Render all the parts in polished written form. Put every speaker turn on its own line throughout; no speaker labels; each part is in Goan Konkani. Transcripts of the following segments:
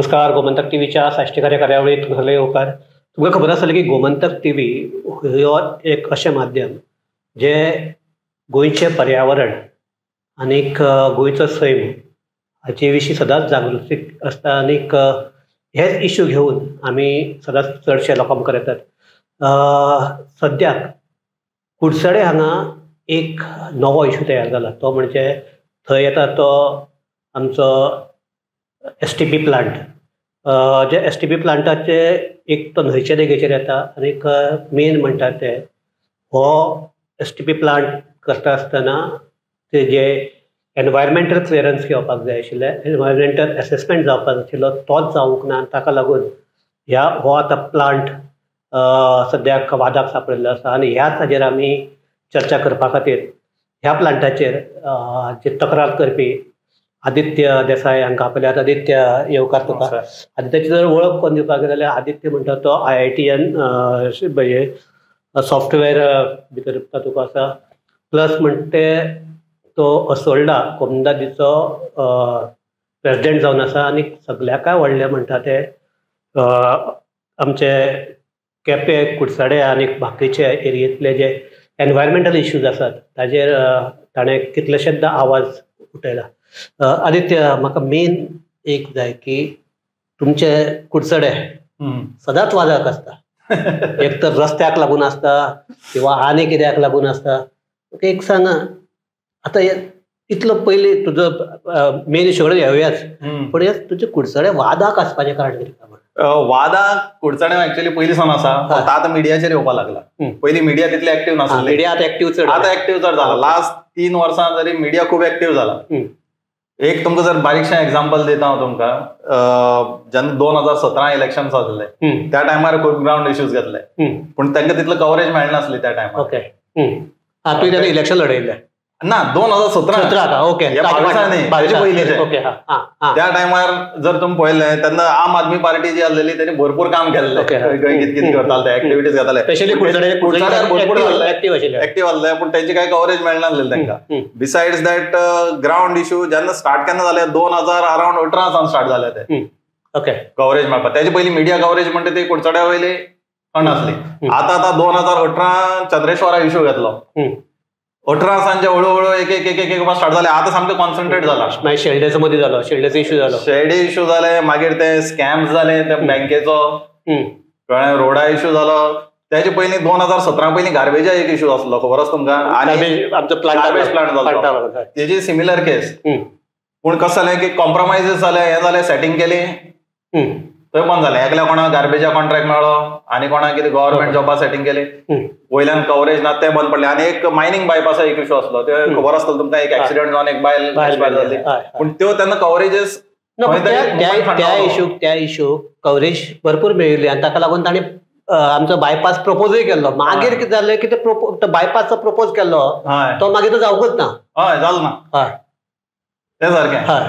नमस्कार, गोमंतक टीव्हीच्या साश्टीकार्य कार्यावळीत तुमकां येवकार. तुमकां खबर आसतलें की गोमंतक टीव्ही हो एक अशें माध्यम जे गोंयचें पर्यावरण आनीक गोंयचो सैम हाचे विशीं सदांच जागृतीक आसता आनीक हेच इश्यू घेवन आमी सदांच चडशे लोकां मुखार येतात. सद्याक कुडचडे हांगा एक नवो इश्यू तयार जाला, तो म्हणजे थंय येता तो आमचो STP plant. जे STP प्लांटाचे एक तो न्हंयचे देगेचेर येता आनीक मेन म्हणटा ते हो STP plant करता आसतना ते जे एनवायरमेंटल क्लियरन्स घेवपाक जाय आशिल्लें, एनवायरमेंटल एसेसमेंट जावपाक जाय आशिल्लो, तोच जावंक ना. ताका लागून ह्या हो आतां प्लांट सद्याक वादाक सापडिल्लो आसा आनी ह्याच हाजेर आमी चर्चा करपा खातीर ह्या प्लांटाचेर जे तक्रार करपी आदित्य देसाय हांकां आपल्यात. आदित्य, येवकार तुका. आदित्याची जर वळख करून दिवपाक गेले जाल्यार आदित्य म्हणटा तो IITN software भितर तातूंत आसा, प्लस म्हणटे तो असोल्डा कोमुनिदादीचो प्रेजिडेंट जावन आसा आनी सगल्याकय व्हडलें म्हणटा ते आमचे केपें, कुडचडे आनी बाकीचे एरियेंतले जे एनवायरमेंटल इश्यूज आसात ताजेर ताणें कितलेशेच आवाज उठयला. आदित्य, म्हाका मेन एक जाय की तुमचे कुडचडे सदांच वादाक आसता, एक तर रस्त्याक लागून आसता किंवा आनी कित्याक लागून आसता. एक सांग, आतां इतलो पयलीं तुजो मेन इश्यू कडेन येवयाच, पण हे तुजे कुडचडे वादाक आसपाचें कारण कितें?
वादाक कुडचडे एक्चुअली पयलीं सावन आसा, आतां मिडियाचेर येवपाक लागला. पयलीं मिडिया तितली एक्टीव नासली,
मिडिया आतां एक्टीव चड,
आतां एक्टीव चड जाला. लास्ट 3 वर्सां जरी मिडिया खूब एक्टीव जाला. एक तुमकां जर बारीकशें एग्जाम्पल दिता हांव तुमकां, जेन्ना 2017 इलेक्शन जाल्ले त्या टायमार खूब ग्रावंड इश्यूज घेतले, पूण तांकां तितलो कवरेज मेळनासली त्या टायमार.
ओके, तुवें तेन्ना इलेक्शन लढयल्लें
ना 2017?
ओके,
पयलींचे त्या टायमार जर तुमी पळयलें तेन्ना आम आदमी पार्टी जी आसलेली तेणी भरपूर काम केल्लें, कितें कितें करताले ते एक्टिविटीज घेताले,
स्पेशली
कुडचड्यार भरपूर एक्टीव आसले, पूण तेंची कांय कवरेज मेळनासलेली तांकां. बिसायड्स that ground issue जेन्ना स्टार्ट केन्ना जाले 2018 सावन स्टार्ट जाले ते
ओके
कवरेज मेळपाक. तेजे पयलीं मिडिया कवरेज म्हणटा ती कुडचड्या वयली नासली. आतां आतां 2018 चंद्रेश्वरा इश्यू घेतलो, 18 सांजे हळूहळू एक एक एक एक स्टार्ट जाले. आतां सामकें कॉन्सन्ट्रेट जाला.
मागीर शेल्डेचो मदीं जालो, शेल्डेचो इश्यू जालो,
शेल्डे इश्यू जाले, मागीर ते स्कॅम्स जाले ते बँकेचो, कळ्ळें, रोडा इश्यू जालो. तेजे पयलीं 2017 पयलीं गार्बेजा एक इश्यू आसलो, खबर आसा तुमकां,
आनी आमचो
गार्बेज प्लांट जालो, तेजी सिमिलर केस. पूण कशें जालें की कॉम्प्रोमायजीस जाले, हें जालें, सेटींग केली, थंय बंद जालें. एकल्या कोणाक गार्बेजा कॉन्ट्रॅक्ट मेळ्ळो आनी कोणाक कितें गव्हर्मेंट जॉबा सेटींग केली, वयल्यान कवरेज ना, तें बंद पडलें. आनी एक मायनींग बायपासा एक इश्यू आसलो, ते खबर आसतलो तुमकां, एक एक्सिडंट जावन एक बायल एक्सपायर जाली, पूण त्यो तेन्ना कवरेजीस
त्या इश्यूक कवरेज भरपूर मेळिल्ली आनी ताका लागून तांणी आमचो बायपास प्रपोजूय केल्लो. मागीर कितें जालें की ते बायपासचो प्रपोज केल्लो तो मागीर तो जावंकूच ना.
हय, जालो ना.
हय,
तें सारकें.
हय,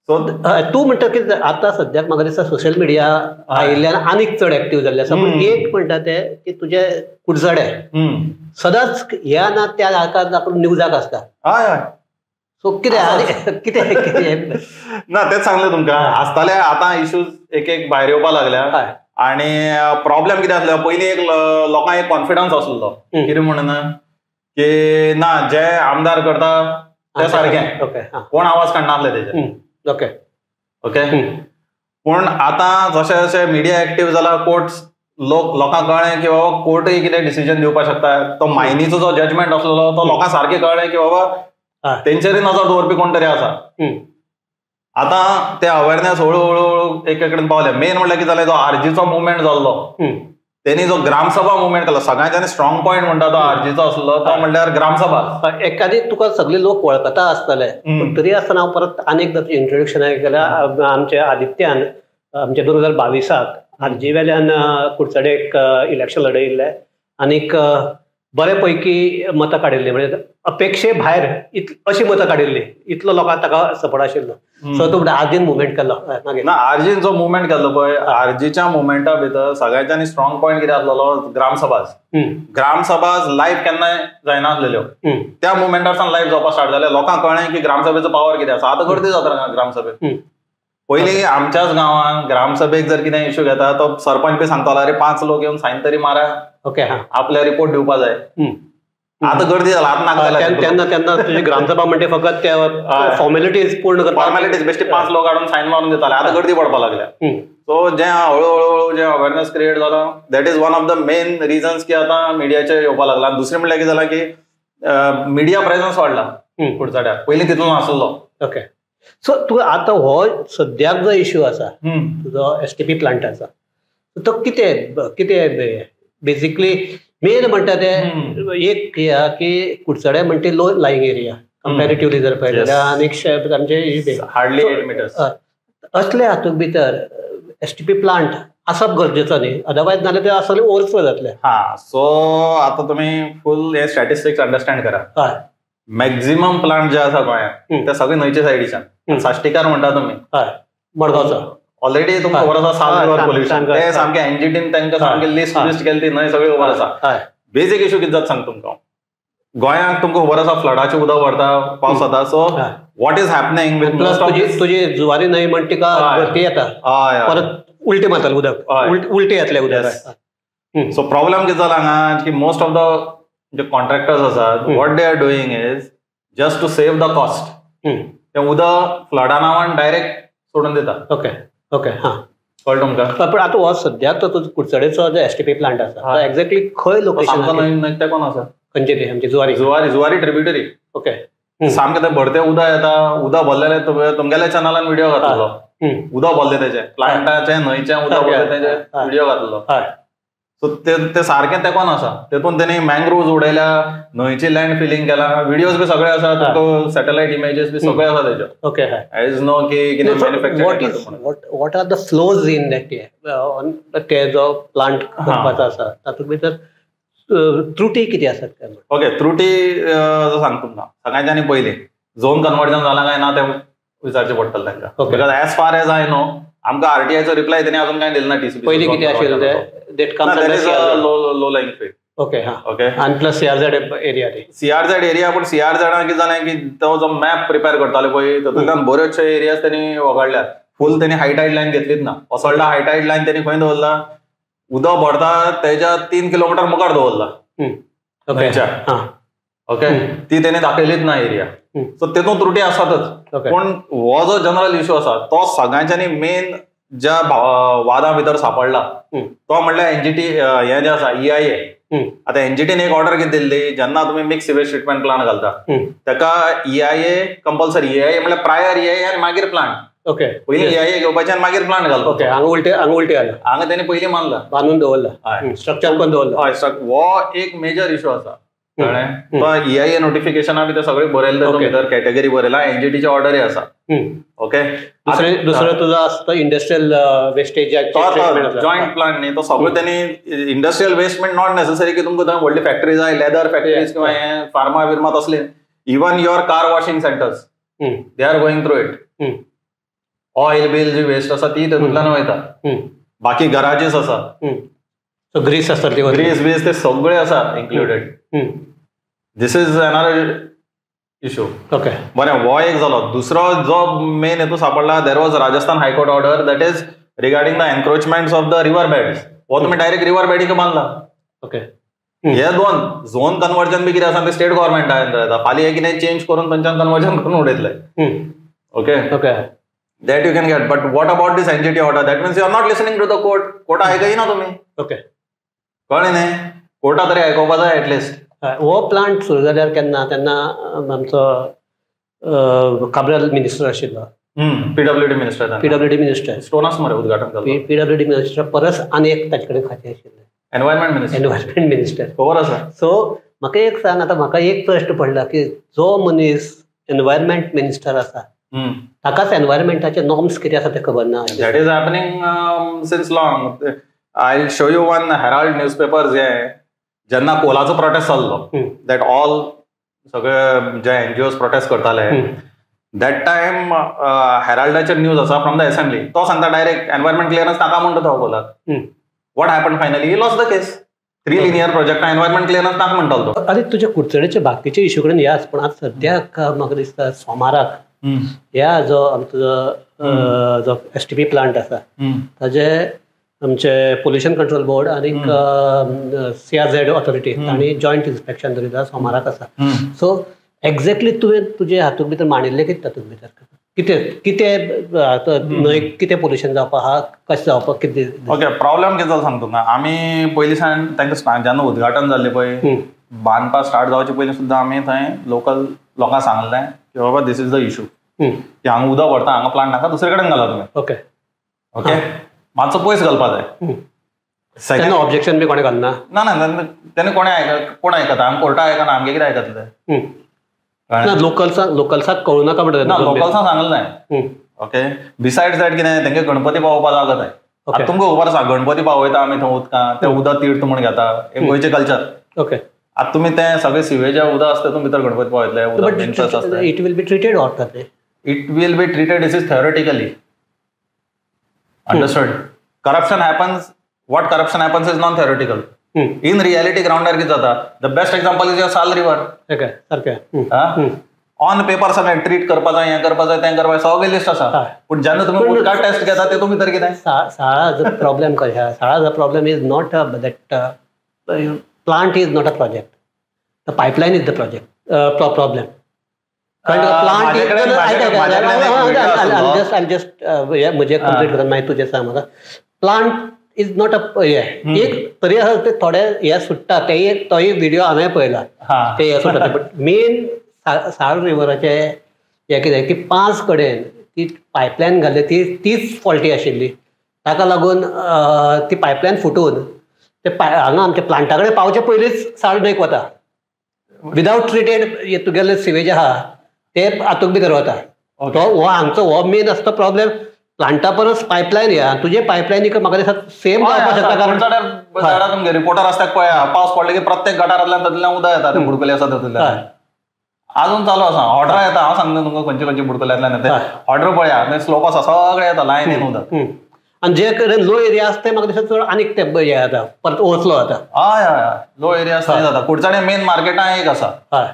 सो तूं म्हणटा की आतां सद्याक म्हाका दिसता सोशल मिडिया आयिल्ल्यान आनीक चड एक्टीव जाल्ले आसा. पूण एक म्हणटा ते की तुजे कुडचडे सदांच ह्या ना त्या हाका लागून न्यूजाक आसता.
हय हय,
सो कितें आनी कितें कितें
ना तेंच सांगलें तुमकां, आसताले. आतां इश्यूज एक एक भायर येवपाक लागल्या. आनी प्रॉब्लेम कितें आसलो, पयलीं एक लोकांक एक कॉन्फिडन्स आसलो, कितें म्हणून की ना जे आमदार करता ते सारकें, कोण आवाज काडनासले तेजेर.
ओके
ओके, पूण आतां जशें जशें मिडिया एक्टीव जाला, कोर्ट लोकांक कळ्ळें की बाबा कोर्टूय कितें डिसिजन दिवपाक शकता. तो मायनीचो जो जजमेंट आसलेलो तो लोकांक सारकें कळ्ळें की बाबा तेंचेरूय नजर दवरपी कोण तरी आसा. आतां ते अवेरनेस हळू हळू हळू एक कडेन पावले. मेन म्हणल्यार कितें जालें, जो आरजीचो मुवमेंट जाल्लो, तेणी जो ग्रामसभा मुवमेंट केलो, सगळ्यांच्यानी स्ट्रॉंग पॉयंट म्हणटा तो आरजीचो आसलो, तो म्हणल्यार ग्रामसभा.
एकादी तुका सगळे लोक वळखता आसतले, पूण तरी आसतना हांव परत आनी एकदां इंट्रोडक्शन केल्यार आमच्या आदित्यान आमच्या 2022 आरजी वेल्यान कुडचडे एक इलेक्शन लढयिल्लें आनीक बरे पैकी मतां काडिल्लीं, म्हणजे अपेक्षे भायर अशी मतां काडिल्लीं, इतलो लोकांक ताका सपोर्ट आशिल्लो. सो तूं म्हणटा आरजीन मुवमेंट केल्लो मागीर
ना, आरजीन जो मुवमेंट केल्लो पळय, आरजीच्या मुवमेंटा भितर सगळ्यांच्यानी स्ट्रॉंग पॉयंट कितें आसलेलो, ग्रामसभाज. ग्रामसभाज लायव्ह केन्नाय जायनासलेल्यो, त्या मुवमेंटार सावन लायव्ह जावपाक स्टार्ट जालें. लोकांक कळ्ळें की ग्रामसभेचो पावर कितें आसा. आतां गर्दी जाता ग्रामसभेक. पयलीं आमच्याच गांवांत ग्रामसभेक जर कितें इशू घेता तो सरपंच बी सांगतालो, अरे 5 लोक येवन सायन तरी मारा,
ओके, हा,
आपल्या रिपोर्ट दिवपा जाय. आतां गर्दी जाला, आतां नाका जाला.
तेन्ना तेन्ना तुजी ग्रामसभा म्हणजे फकत ते फॉर्मेलिटीज पूर्ण करता,
फॉर्मेलिटीज बेश्टे 5 लोक हाडून सायन मारून दिताले. आतां गर्दी पडपाक लागल्या. सो जें हळू हळू जें अवेरनेस क्रिएट जाला, that is one of the main reasons की आतां मिडियाचेर येवपाक लागला. आनी दुसरें म्हणल्यार कितें जालां की मिडिया प्रेजन्स वाडला कुडचड्यार, पयलीं तितलो नासलो.
ओके, सो तुका आतां हो सद्याक जो इश्यू आसा तुजो एसटीपी प्लांटाचो, तो कितें कितें बेसिकली मेन म्हणटा ते एक हे आहा की कुडचडे म्हणटा लो लायिंग एरिया कंपॅरेटिवली जर पळयलें जाल्यार, आनी आमचे
हार्डली 8 मिटर्स
असले हातूंत भितर एसटीपी प्लांट आसप गरजेचो न्ही, अदरवायज नाल्यार ते असले ओवरफ्लो जातले.
हा, सो आतां तुमी फूल हे स्टॅटिस्टिक्स अंडरस्टँड करा.
हय,
मॅक्झिमम प्लांट जे आसा गोंयांत ते सगळे न्हंयच्या सायडीच्यान. साश्टीकार म्हणटा तुमी,
हय, मडगांवचो
ऑलरेडी तुमकां खबर आसा साल रिवर पोल्युशन, ते सामकें एनजीटीन तांकां सामकें लिस्ट लिस्ट केली ती न्हंय सगळी खबर आसा. बेजीक इशू कितें जाता सांग तुमकां, गोंयांत तुमकां खबर आसा फ्लडाचें उदक व्हरता, पावस जाता. So what is happening with
तुजी जुवारी न्हंय म्हण तिका भरती येता, परत उलटे मारताले उदक, उलटे येतले उदक.
सो प्रॉब्लेम कितें जाला हांगा की most of the J contractors आसात, what they are doing is just to save the cost, तें उदक फ्लडा नांवान डायरेक्ट सोडून दिता.
ओके ओके, हां,
कळ्ळें तुमकां.
पण आतां हो सद्याक तो तुजो कुडचडेचो जो एसटीपी प्लांट आसा, एक्झॅक्टली खंय लोकेशन?
न्हंय तेंकोन आसा.
खंयचे ते आमची जुवारी?
जुवारी, जुवारी ट्रिब्युटरी.
ओके,
सामकें तें भरतें उदक येता, उदक भरलेलें तुमगेल्या चॅनलान व्हिडियो घातलो, उदक भरलें तेजें, प्लांटाचें न्हंयचें उदक भरलें तेजें व्हिडियो घातलो. सो ते सारकें तेंकोन आसा. तेतून तेणी मँग्रोव्ज उडयल्या, न्हंयची लँड फिलिंग केला, व्हिडियोज बी सगळे आसा, तुमकां सॅटेलायट इमेजीस बी सगळे आसा तेजे.
ओके,
is no की कितें manufacture.
What are the flows in that, ते जो प्लांट करपाचो आसा तातूंत भितर त्रुटी कितें आसात काय?
ओके, त्रुटी सांगता तुमकां. सगळ्यांच्यानी पयलीं झोन कन्वर्जन जालां काय ना तें विचारचें पडटलें तांकां, because as far as I know आमकां आरटीआयचो रिप्लाय तेणी अजून कांय दिलो ना. टीसीपी
पयलीं कितें आशिल्लें तें that comes
low lying field.
Okay, हां,
ओके,
आनी प्लस सीआरझेड एरिया, ती
सीआरझेड एरिया. पूण सीआरझेडान कितें जालें की तो जो मॅप प्रिपेर करताले पळय तातूंतल्यान बऱ्योचशे एरियाज तेणी वगळल्यात. फूल तेणी हाय टायड लायन घेतलीच ना. असोल्डा हाय टायड लायन तेणी खंय दवरला, उदक भरता तेज्या 3 किलोमिटर मुखार दवरला न्हंयच्या. ओके, ती तेणी दाखयलीच ना एरिया. सो तेतून त्रुटी आसातच. पूण हो जो जनरल इशू आसा तो सगळ्यांच्यानी मेन ज्या वादा भितर सापडला तो म्हणल्यार एनजीटी हें जें आसा ईआयए. आतां एनजीटीन एक ऑर्डर कितें दिल्ली, जेन्ना तुमी मिक्स सिवेज ट्रिटमेंट प्लांट घालता ताका ईआयए कंपल्सरी. ईआयए म्हणल्यार प्रायर ईआयए आनी मागीर प्लांट.
ओके,
पयलीं ईआयए घेवपाचें आनी मागीर प्लांट घालपाचो.
ओके, हांगा उलटे, हांगा उलटे आयला,
हांगा तेणी पयलीं मानला,
बांदून दवरला, स्ट्रक्चर करून दवरला.
हय, हो एक मेजर इशू आसा. कळ्ळें? तो ईआयए नोटिफिकेशना बी ते सगळें बरयलें, तातूंत भितर कॅटेगरी बरयला, एनजीटीची ऑर्डरय आसा. ओके,
दुसरो तुजो आसता इंडस्ट्रियल वेस्टेज
जॉयंट प्लांट न्ही, तो सगळो तेणी इंडस्ट्रियल वेस्ट म्हणजे not necessary की तुमकां थंय व्हडली फॅक्टरी जाय, लेदर फॅक्टरीज किंवा हें फार्मा बिर्मा तसले. Even your car washing centres they are going through it. Oil bill ji waste आसा ती तातूंतल्यान वयता. बाकी गराजीस आसा,
ग्रीस आसता,
ग्रीस बीस ते सगळे आसा included. This is another issue.
Okay,
बरें, हो एक जालो. दुसरो जो मेन हेतू सापडला, there was Rajasthan high court order that is regarding the encroachments of the river beds. हो तुमी डायरेक्ट रिवर बेडीक बांदला.
ओके,
हे दोन झोन कन्वर्जन बी कितें आसा ते स्टेट गव्हर्मेंटा येता. फाल्यां हे कितें चेंज करून थंयच्यान कन्वर्जन करून उडयतले. Okay
okay,
that you can get. But what about this NGT order? That means you are not listening to the court. Carta आयकय ना तुमी.
ओके,
कळ्ळें न्ही? कोर्टा तरी आयकुपा जाय एटलिस्ट.
हो प्लांट सुरू जाल्यार केन्ना, तेन्ना आमचो काब्राल मिनिस्टर आशिल्लो,
पीडब्ल्यूडी मिनिस्टर,
पीडब्ल्यूडी मिनिस्टर
स्टोनास मरे उद्घाटन केलें.
पीडब्ल्यूडी मिनिस्टर परस आनी एक ताचे कडेन खातें आशिल्लें,
एनवायरमेंट मिनिस्टर.
एनवायरमेंट मिनिस्टर
खबर आसा.
सो म्हाका एक सांग, आतां म्हाका एक प्रश्न पडला की जो मनीस एनवायरमेंट मिनिस्टर आसा ताकाच एनवायरमेंटाचे नॉर्म्स कितें आसा तें खबर ना.
That is happening since long. I will show you one Herald newspaper जे जेन्ना कोलाचो प्रोटेस्ट जाल्लो, that all सगळे जे एनजीओज प्रोटेस्ट करताले that time, हेराल्डाचेर न्यूज आसा फ्रॉम the assembly. तो सांगता डायरेक्ट एनवायरमेंट क्लियरन्स नाका म्हणटा तो कोलाक. What happen finally, he lost the case. 3 linear प्रोजेक्टा environment clearance नाका म्हणटालो तो.
अरे तुज्या कुडचडेच्या बाकीच्या इश्यू कडेन याच, पण आतां सद्याक म्हाका दिसता सोमाराक ह्या जो आमचो जो एसटीपी प्लांट आसा ताजे आमचे पोल्युशन कंट्रोल बोर्ड आनी सीआरझेड ऑथॉरिटी तांणी जॉयंट इन्स्पेक्शन दवरिता, सोमाराक आसा. सो एक्झॅक्टली तुवें तुजे हातूंत भितर मांडिल्लें कितें, तातूंत भितर कितें कितें न्हंय कितें पोल्युशन जावपा आहा, कशें जावपाक कितें?
ओके, प्रॉब्लेम कितें जालो सांगता तुमकां. आमी पयलीं सावन तांकां जेन्ना उद्घाटन जाल्लें पळय, बांदपाक स्टार्ट जावचे पयलीं सुद्दां आमी थंय लोकल लोकांक सांगलें की बाबा this is the issue, की हांगा उदक भरता, हांगा प्लांट नाका, दुसरे कडेन घाला तुमी.
ओके
ओके, मातसो पयस घालपा जाय.
सेकंड ऑब्जेक्शन बी कोणें घालना?
ना ना, तेन्ना कोणें कोण आयकता? आमी कोर्टा आयकना, आमगे कितें आयकतले?
ना, लोकल्साक लोकल्साक कळूं नाका म्हणटा?
ना, लोकल्सांक सांगलें. ओके, बिसायड्स that कितें तेंगे गणपती पावोवपा जागो जाय. आतां तुमकां खबर आसा गणपती पावयता आमी थंय उदकां, तें उदक तीर्थ म्हूण घेता, एक गोंयचें कल्चर.
ओके,
आतां तुमी तें सगळें सिवेजा उदक आसता तुमी भितर गणपती पावयतले, उदक आसता.
It will be treated or
it will be treated, this is theoretically understood. Corruption happens, what corruption happens is non theoretical. In reality ग्राउंडार कितें जाता, the best example is your Sal river.
Okay, सारकें.
ऑन पेपर सगळें ट्रीट करपा जाय, हें करपा जाय, तें करपा जाय, सगळें लिस्ट आसा, पूण जेन्ना तुमी उदका टेस्ट घेता ते तुमी भितर कितें?
साळा प्रॉब्लेम कशें, साळा problem is not that plant is not a project, the pipeline is the project problem. Plant just म्हजें कंप्लीट करता, मागीर तुजें सांग म्हाका. प्लांट is not a एक तरी आसा ते थोडे हे सुट्टा, तेय तोय व्हिडियो हांवें पळयला, ते हे सुट्टा. बट मेन साळ रिवराचे हें कितें की 5 कडेन ती पायपलायन घाल्ली ती तीच फॉल्टी आशिल्ली, ताका लागून ती पायपलायन फुटून ते हांगा आमच्या प्लांटा कडेन पावचे पयलींच साळ न्हंयक वता. विदावट ट्रिटेड तुगेले सिवेज आहा ते हातूंत भितर वता. तो हो हांगचो हो मेन आसता प्रॉब्लेम, प्लांटा परस पायपलायन ह्या तुजे पायपलायनीक म्हाका दिसता सेम जावपाक शकता.
कारण रिपोर्टर आसता पळय, पावस पडले की प्रत्येक गटारांतल्यान तातूंतल्यान उदक येता, ते बुडकुले आसा तातूंतल्यान अजून चालू आसा. ऑर्डर येता, हांव सांगता तुमकां खंयचे खंयचे बुडकुल्यांतल्यान येता. ऑर्डर पळया, स्लोप आसा, सगळें येता लायनीन उदक.
आनी जे कडेन लो एरिया आसता ते म्हाका दिसता चड आनीक ते हें जाता, परत ओवरफ्लो जाता.
हय हय, लो एरिया आसता जाता. कुडचडे मेन मार्केटां एक आसा,
हय,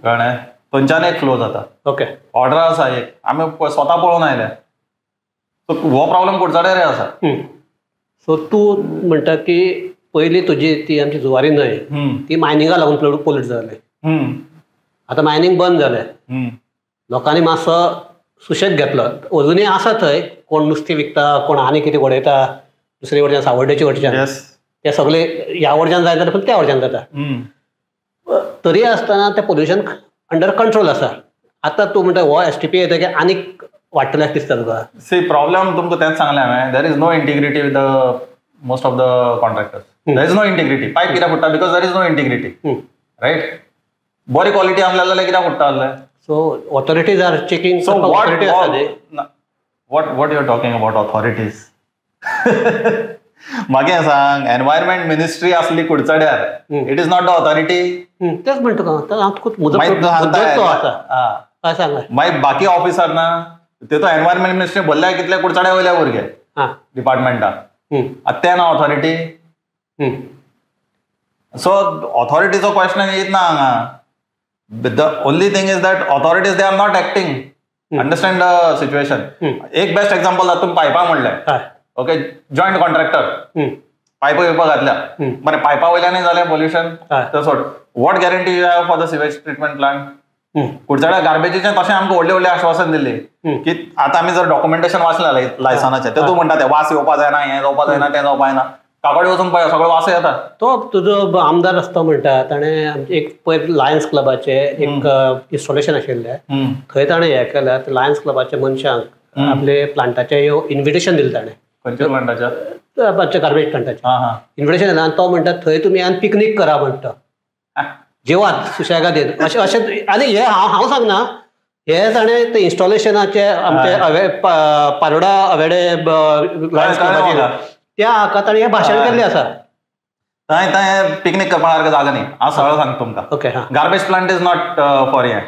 कळ्ळें, थंयच्यान एक फ्लो जाता.
ओके,
ऑर्डर आसा एक, आमी स्वता पळोवन आयले. सो हो प्रॉब्लेम कुडचड्यार आसा.
सो तूं म्हणटा की पयलीं तुजी ती आमची जुवारी न्हंय ती मायनिंगा लागून पोल्यूट जालें. आतां मायनींग बंद जालें, लोकांनी मातसो सुशेग घेतलो. अजुनूय आसा थंय कोण नुस्तें विकता, कोण आनी कितें उडयता, दुसरे वटच्यान सावर्डेचे वटच्यान, ते सगळे ह्या वटच्यान जायना जाल्यार पण त्या वटच्यान जाता. तरी आसतना तें पोल्युशन अंडर कंट्रोल आसा. आतां तूं म्हणटा हो एसटीपी येता की आनीक वाडटलें अशें दिसता तुका?
सी, प्रॉब्लेम तुमकां तेंच सांगलें हांवें, there is no integrity with the most of the contractors. There is no integrity. Pipe कित्याक फुट्टा? Because there is no integrity, right? बरी क्वॉलिटी आसले जाल्यार कित्याक फुट्टा आसलें?
So authorities are checking.
So what what you are talking about authorities? मागीर सांग, एनवायरमेंट मिनिस्ट्री आसली कुडचड्यार, it is not the authority.
तेच म्हणटा तुका हांव, आसा सांग.
मागीर बाकी ऑफिसर ना, ते तो एनवायरमेंट मिनिस्ट्री भरल्या कितले कुडचड्या वयल्या भुरगे डिपार्टमेंटाक, आतां ते ना ऑथॉरिटी. सो ऑथॉरिटीचो क्वेश्चन येत ना हांगा. The only thing is that authorities, they are not acting. Understand the situation. एक बेस्ट एक्झाम्पल तुम्ही पायपा म्हणले, ओके, जॉईंट कॉन्ट्रॅक्टर पायपा बिपा घातल्या, बरें, पायपा वयल्यानय जालें पोल्युशन, ते सोड. What guarantee you have for the sewage treatment plant? कुडचड्या गार्बेजीचें तशें आमकां व्हडलें व्हडलें आश्वासन दिल्लें की आतां आमी जर डॉक्युमेंटेशन वाचलें लायसनाचें, ते तूं म्हणटा ते वास येवपा जायना, हें जावपा जायना, तें जावपा जायना. काकोडे वचून पळय, सगळो वास येता.
तो तुजो आमदार आसता म्हणटा, ताणें एक पयर लायन्स क्लबाचें एक इन्स्टॉलेशन आशिल्लें, थंय ताणें हें केलें, लायन्स क्लबाच्या मनशांक आपले प्लांटाचें इन्विटेशन दिलें ताणें.
खंयच्या प्लांटाच्या?
गार्बेज प्लांटाचें इन्विटेशन दिलें. आनी तो म्हणटा थंय तुमी आनी पिकनीक करा म्हणटा, जेवात सुशेगादीन अशें अशें. आनी हें हांव सांगना, हे ताणें ते इन्स्टॉलेशनाचे आमचे पारोडा अवेडे लायन्स क्लबाचें त्या हाका ताणें हें भाशण केल्लें आसा.
थंय थंय पिकनीक करपा सारको जागो न्ही, हांव सरळ सांगता तुमकां.
Okay,
garbage plant is not for हें,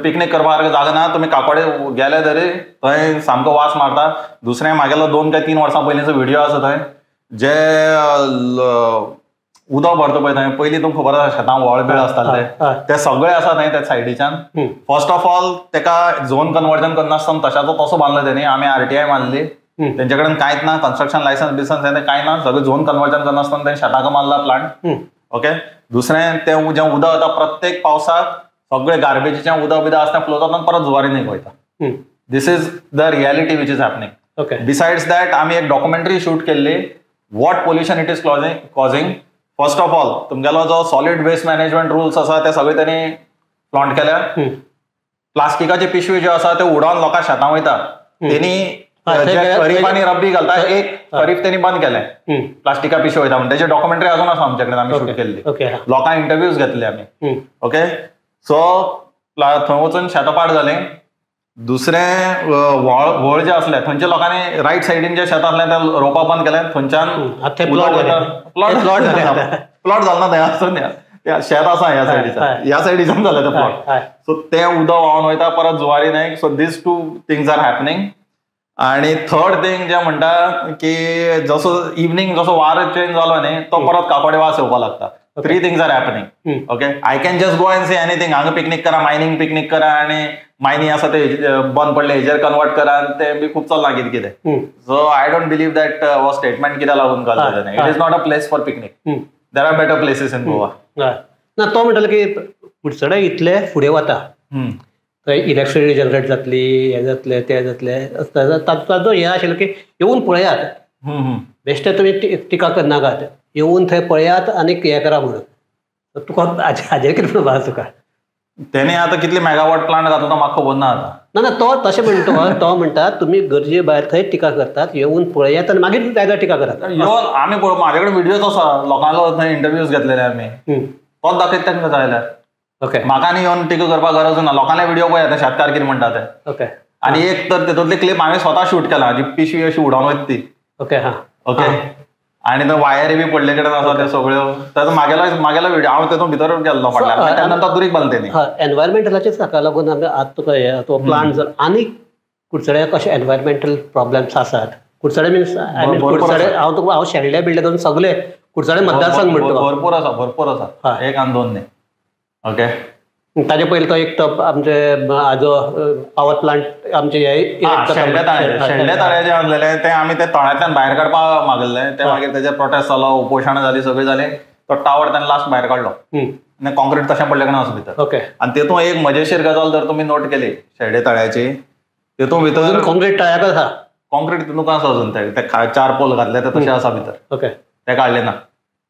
पिकनीक करपा सारको जागो ना. तुमी काकोडे गेले तरी थंय सामको वास मारता. दुसरें म्हागेलो 2 काय 3 वर्सां पयलींचो व्हिडियो आसा, थंय जे उदक भरता पळय थंय पयलीं तुमकां खबर आसा शेतां व्हळ बिळ आसताले ते सगळे आसा थंय त्या सायडीच्यान. फर्स्ट ऑफ ऑल तेका झोन कन्वर्जन करनासतना तशाचो तसो बांदलो तेणी. आमी आरटीआय मारली, तेंचे कडेन कांयच ना, कन्स्ट्रक्शन लायसन्स बिसन्स हें कांय ना, सगळें झोन कन्वर्जन करनासतना तेणी शेताक मारला प्लांट. ओके, दुसरें तें जें उदक आतां प्रत्येक पावसाक सगळे गार्बेजीचें उदक बिदक आसता फ्लो जाता परत जुवारी न्हंयेक वयता. This is the reality which is happening. Besides that आमी एक डॉक्युमेंटरी शूट केल्ली what pollution it is causing. First of all तुमगेलो जो सॉलिड वेस्ट मॅनेजमेंट रुल्स आसा ते सगळे तेणी फ्लॉन्ट केल्या. प्लास्टिकाचे पिशवी ज्यो आसा त्यो उडोवन लोकां शेतां वयता, तेणी खरीफ आनी रब्बी घालता, एक खरीफ तेणी बंद केलें प्लास्टिका पिशवी वयता म्हणून. तेची डॉक्युमेंटरी अजून आसा आमचे कडेन, आमी शूट केल्ली, लोकांक इंटरव्यूज घेतले आमी. ओके, सो थंय वचून शेतां पाड जालें. दुसरें व्हळ जे आसले थंयच्या लोकांनी रायट सायडीन जे शेत आसलें ते रोवपा बंद केलें, थंयच्यान प्लॉट जालो ना थंय आसून शेत आसा ह्या सायडीच्यान, ह्या सायडीच्यान जालें तें प्लॉट. सो तें उदक व्हांवन वयता परत जुवारी न्हंयेक. So these two things are happening. आणि थर्ड थिंग जे म्हणटा की जसो इवनींग जसो वारो चेंज जालो न्ही तो परत काकोडे वास येवपाक लागता. Three things are happening. Okay, I can just go and say anything. हांगा पिकनीक करा, मायनींग पिकनीक करा, आनी मायनी आसा ते बंद पडले हेजेर कन्वर्ट करा, ते बी खूब चल्लां कितें कितें. So I don't believe that हो स्टेटमेंट कित्याक लागून घालता तेणें. It is not a place for picnic, there are better places in Goa.
ना तो म्हणटालो की कुडचडे इतले फुडें वता थंय इलेक्ट्रिसिटी जनरेट जातली, हें जातलें तें जातलें, ताजो हें आशिल्लें की येवन पळयात, बेश्टे तुमी टिका करनाकात, येवन थंय पळयात आनी हें करा म्हणून. तुका हाजेर कितें म्हणून आसा तुका?
तेणे आतां कितले मेगावॉट प्लांट घातलो तो म्हाका खबर ना आतां.
ना ना तो तशें म्हणटा, तो म्हणटा तुमी गरजे भायर थंय टिका करतात, येवन पळयात आनी मागीर जायत टिका करात.
येवन आमी पळोवप, म्हाजे कडेन व्हिडियोज आसा, लोकांलो थंय इंटरव्यूज घेतलेले आमी, तोच दाखयता तांकां जाय जाल्यार.
ओके,
म्हाका न्ही येवन टिका करपाक गरज ना, लोकांले व्हिडिओ पळयात शेतकार कितें म्हणटा ते.
ओके,
आनी एक तर तितूंतली क्लिप हांवें स्वता शूट केला, जी पिशवी अशी उडोवन वयता ती.
ओके, हां,
ओके, आनी तो वायरी बी पडले कडेन आसा त्यो सगळ्यो, ताजो मागेलो व्हिडिओ हांव तेतून भितर गेल्लो फाटल्यान, तेन्ना नंतर दुरीग बांदले तेणी.
हय, एनवायरमेंटलाचेच हाका लागून आमी आतां तुका हे तो प्लांट जर आनी कुडचड्याक अशे एनवायरमेंटल प्रॉब्लेम्स आसात. कुडचडे मिन्स I mean Curchorem, हांव तुका हांव शेल्डे बिल्डे करून सगळे कुडचडे मतदारसंघ म्हणटा.
भरपूर आसा, भरपूर आसा, एक आनी दोन न्ही. ओके,
ताजे पयलीं तो एक तो आमचे आजो पावर प्लांट आमचे
शेल्डे तळें जें आसलेलें तें आमी ते तळ्यांतल्यान भायर काडपाक मागलें, ते मागीर तेजेर प्रोटेस्ट जालो, उपोशण जाली, सगळीं जालीं, तो टावर ताणें लास्ट भायर काडलो आनी कॉन्क्रीट तशें पडले कडेन आसा भितर.
ओके,
आनी तेतून एक मजेशीर गजाल जर तुमी नोट केली शेल्डे तळ्याची, तेतून भितर
कॉन्क्रीट तळ्याक आसा,
कॉन्क्रीट तितून आसा अजून, ते 4 पोल घातले ते तशें आसा भितर.
ओके,
ते काडले ना.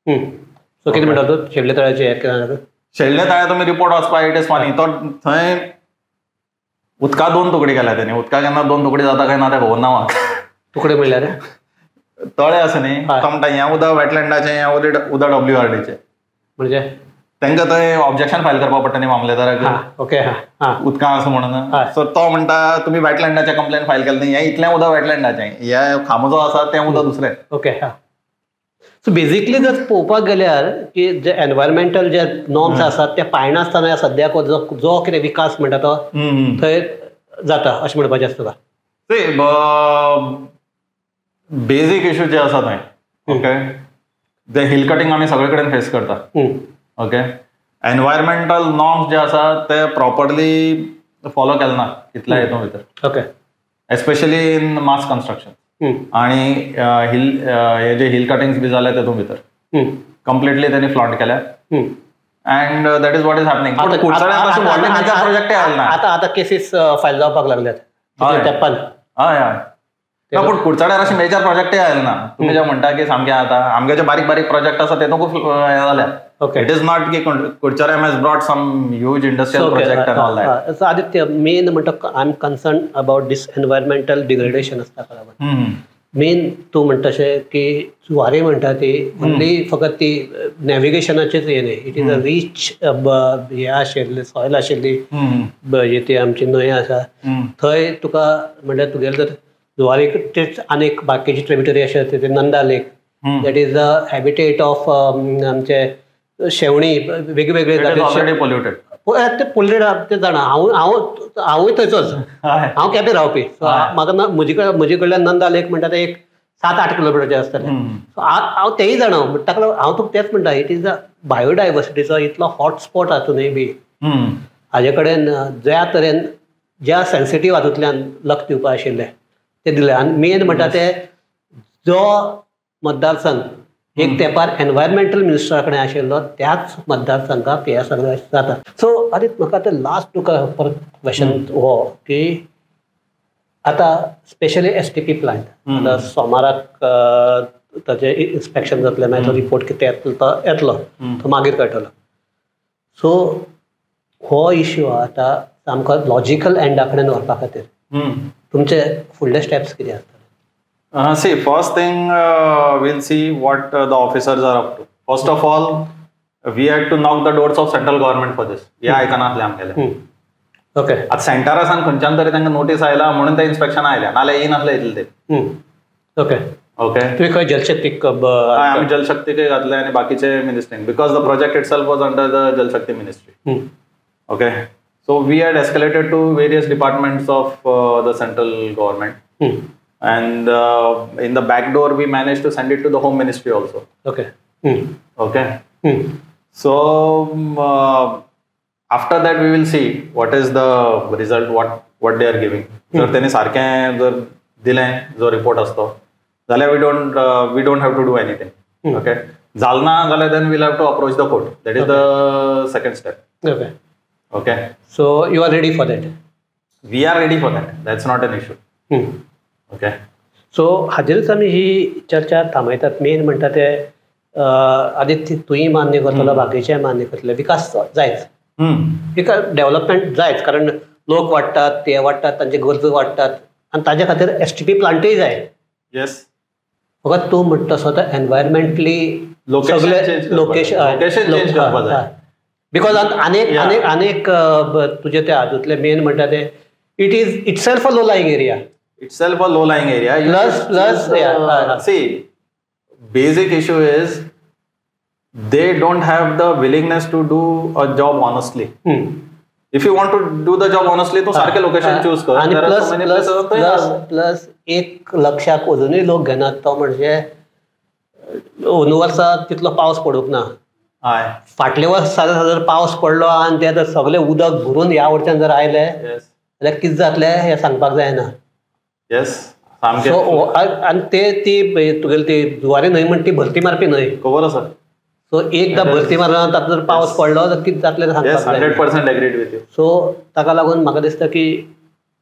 सो कितें म्हणटा तूं शेल्डे तळ्याचे हें?
शेल्डे तळ्या तुमी रिपोर्ट वाचपा, it is funny. तो थंय उदका 2 तुकडे केल्या तेणी, उदका केन्ना 2 तुकडे जाता काय ना तें खबर ना म्हाका.
तुकडे म्हणल्यार
तळे आसा न्ही, तो म्हणटा हें उदक वेटलँडाचें, हें उदक WRDचें.
म्हणजे
तांकां थंय ऑब्जेक्शन फायल करपाक पडटा न्ही मामलेदाराक.
ओके,
उदकां आसा म्हणून. सो तो म्हणटा तुमी वेटलँडाचें कंप्लेन फायल केलें न्ही, हें इतलें उदक वेटलँडाचें, हें खांबो जो आसा तें उदक दुसरें.
ओके, हां. सो बेजिकली जर पळोवपाक गेल्यार की जे एनवायरमेंटल जे नॉर्म्स आसात ते पाळनासतना सद्याक जो जो कितें विकास म्हणटा तो थंय जाता अशें म्हणपाचें आसता तुका?
बेजीक इशू जे आसा थंय, ओके, ते हिल कटिंग आमी सगळे कडेन फेस करता. ओके, एनवायरमेंटल नॉर्म्स जे आसा ते प्रॉपरली फॉलो केले ना कितल्या हितून भितर.
Okay,
especially in mass construction आणि हिल हे जे हिल कटिंग्स बी जाले तेतून भितर कंप्लिटली त्यांनी फ्लॉन्ट केल्या. And that is what is happening. Project आयले ना
आता, आता केसीस फायल जावपाक लागल्यात तेपान.
हय हय, ना पूण कुडचड्यार अशे मेजर प्रोजेक्टय आयले ना. तुमी जे म्हणटा की सामके आतां आमगे जे बारीक बारीक प्रोजेक्ट आसा तेतून खूब हें जाल्या.
Okay,
it is not की Curchorem has brought some huge industrial project and all that.
So Aditya, main म्हणटा I am concern about this environmental degradation आसता ताका लागून. मेन तूं म्हणटा तशें की जुवारी म्हणटा ती ओन्ली फकत ती नॅविगेशनाचेच हें न्ही, it is a rich हें आशिल्लें सॉयल आशिल्ली ही ती आमची न्हंय आसा थंय तुका म्हणल्यार तुगेले जर जुवारी तेच आनीक बाकीची ट्रिब्युटरी आशिल्ली ते Nanda lake, that is the habitat of आमचे शेवणी वेगवेगळे ते पोल्युटेड ते जाणा. हांव हांव हांवूय थंयचोच, हांव केपें रावपी, म्हाका म्हजे कडल्यान नंदा लेक म्हणटा ते एक 7-8 किलोमिटरचे आसतले. सो हांव तेय जाणा, ताका लागून हांव तुका तेंच म्हणटा, it is a बायोडायवर्सिटीचो इतलो हॉटस्पॉट हातूनय बी हाजे कडेन ज्या तरेन ज्या सेन्सिटीव हातूंतल्यान लक्ष दिवपा आशिल्लें तें दिलें. आनी मेन म्हणटा ते जो मतदारसंघ एक तेंपार एनवायरमेंटल मिनिस्टरा कडेन आशिल्लो त्याच मतदारसंघाक हें सगळें जाता. सो आनी म्हाका आतां लास्ट तुका परत क्वेशन हो की आतां स्पेशली STP plant आतां सोमाराक ताजें इन्स्पेक्शन जातलें, मागीर तो रिपोर्ट कितें येतलो तो येतलो, तो मागीर कळटलो. सो हो इश्यू आतां सामको लॉजिकल एंडा कडेन व्हरपा खातीर तुमचे फुडले स्टेप्स कितें आसतले?
See, first thing, we'll see what the officers are up to. First of all, we had to knock the doors of central government for this. हे आयकनातले आमगेले.
ओके.
आतां सेंटरा सावन खंयच्यान तरी तांकां नोटीस आयला म्हणून ते इन्स्पेक्शन आयल्या, नाल्यार येयनासले इतले ते.
ओके.
ओके.
तुवें खंय जलशक्तीक?
आमी जलशक्तीकय घातले आनी बाकीचे मिनिस्ट्रीन, because the project itself was under the Jal Shakti ministry. Okay. So we had escalated to various departments of the central government. And in the back door, we managed to send it to the Home Ministry also.
Okay.
Okay. So after that, we will see what is the result, what they are giving. जर त्यांनी सारखें जर दिलें जो रिपोर्ट असतो जाल्यार we don't have to do anything. Okay. जाल ना जाल्यार then we'll have to approach the court. That is the second step.
Okay.
Okay.
So you are ready for that?
We are ready for that. That's not an issue. Okay.
So हाजेरूच आमी ही चर्चा थांबयतात. मेन म्हणटा ते आदित्य तुंय मान्य करतलो, बाकीचेय मान्य करतले, विकास जायच, विकास डेव्हलपमेंट जायच, कारण लोक वाडटात, ते वाडटात, तांचे गरजो वाडटात आनी ताजे खातीर STP प्लांटूय जाय.
येस.
फकत तूं म्हणटा तसो तो एनवायरमेंटली सगळे
लोकेशन
because आनेक आनेक आनेक तुजे त्या हातूंतले मेन म्हणटा ते it is itself a low lying area.
Itself a low lying area.
Plus, yeah.
See, basic issue is they don't have the willingness to do a job honestly. If you want to do the job honestly, तो सारखे लोकेशन चूज कर.
आणि प्लस प्लस प्लस प्लस एक लक्षाक अजुनूय लोक घेनात तो म्हणजे अंदू वर्सा तितलो पावस पडूंक ना. फाटले वर्स जर पावस पडलो आनी ते जर सगळे उदक भरून ह्या वटच्यान जर आयले जाल्यार कितें जातलें हें सांगपाक जायना.
येस. सामकें.
सो आनी ते ती तुगेली ती जुवारी न्हंय म्हण ती भरती मारपी न्हय,
खबर आसा.
सो एकदां भरती मारला तातूंत जर पावस पडलो तर कितें जातलें तें सांगपाक जायना.
100% agreed with you.
सो ताका लागून म्हाका दिसता की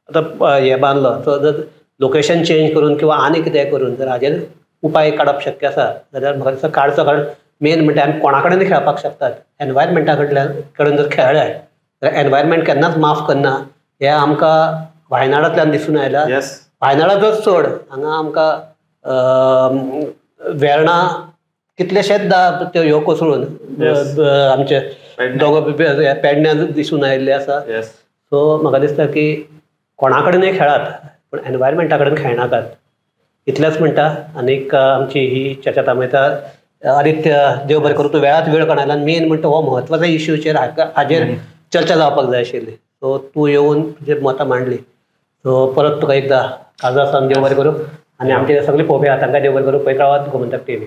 आतां हें बांदलो सो जर लोकेशन चेंज करून किंवा आनी कितें करून जर हाजेर उपाय काडप शक्य आसा जाल्यार म्हाका दिसता काडचो. कारण मेन म्हणटा आमी कोणा कडेन खेळपाक शकतात, एनवायरमेंटा कडेन जर खेळ्ळे जाल्यार एनवायरमेंट केन्नाच माफ करना हें आमकां वायनाडांतल्यान दिसून आयलां. वायनाडाचोच चड हांगा आमकां वेर्णा कितलेशेच त्यो ह्यो कोसळून आमचे दोगो पेडण्या दिसून आयिल्ले आसा. सो म्हाका दिसता की कोणा कडेनय खेळात पूण एनवायरमेंटा कडेन खेळनाकात, इतलेंच म्हणटा. आनीक आमची ही चर्चा थांबयता. आदित्य, देव बरें करूं, तूं वेळात वेळ काडला आनी मेन म्हणटा हो म्हत्वाचो इश्यूचेर हाजेर चर्चा जावपाक जाय आशिल्ली. सो तूं येवन तुजे मतां मांडली, सो परत तुका एकदां काळजा सावन देव बरें करूं आनी आमचे सगळे पळोवपी आहा तांकां देव बरें करूं. पळयत रावात गोमंतक टीव्ही.